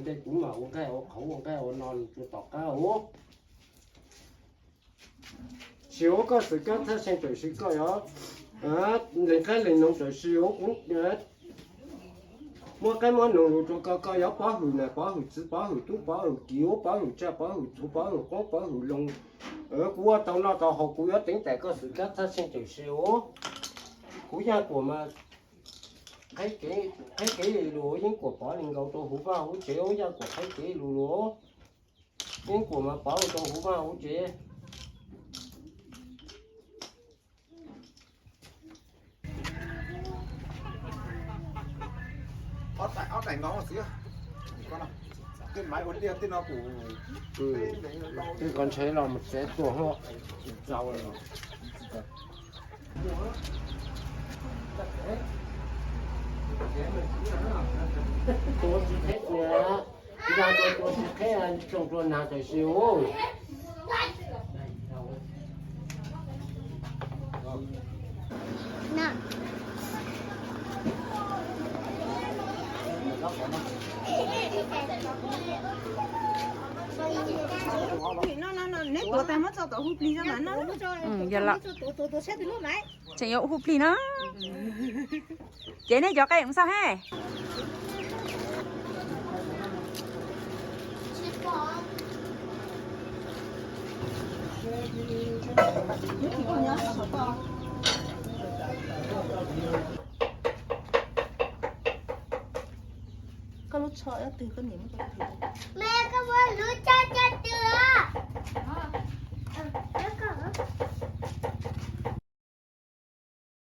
Ntej kuv mam ua nqaij ua qhauv ua nqaij ua no rau tom qab os. Tsis ua koj xwm kab thaj seej tawm sis koj yuav lees qaib lees noog tawm sis ua kuv muab qaib muab noog lug rau koj, koj yuav pov hwm nam pov hwm txiv pov hwm tub pov hwm kiv ua pov hwm tsaj pov hwm txhuv pov hwm qoob pov hwm loo. Kuv ua tau noj tau haus kuv yuav teev tam koj xwm kab thaj seej tawm sis os. Kuv Yaj Kuam mas qhib kev li lus Yeeb Kuam pov li nkaus rau huv vaj huv tsev, Yaj Kuam qhib kev li lus Yeeb Kuam mas pov rau huv vaj huv tsev. Tej qhov ntshe los mus tsev tuag hlo. Tua tsis qheb tias, nta tua tsis qheb, tsoo rua nag tam sis ub. Neb tuav tas muab tso tom hu plig zog mas no. Tseem yuav hu plig no. Ces nej cov qaib mus xauj he. Koj lub tsho twg koj niam muab rau kuv. Me, koj muab lub tsho tsho twg?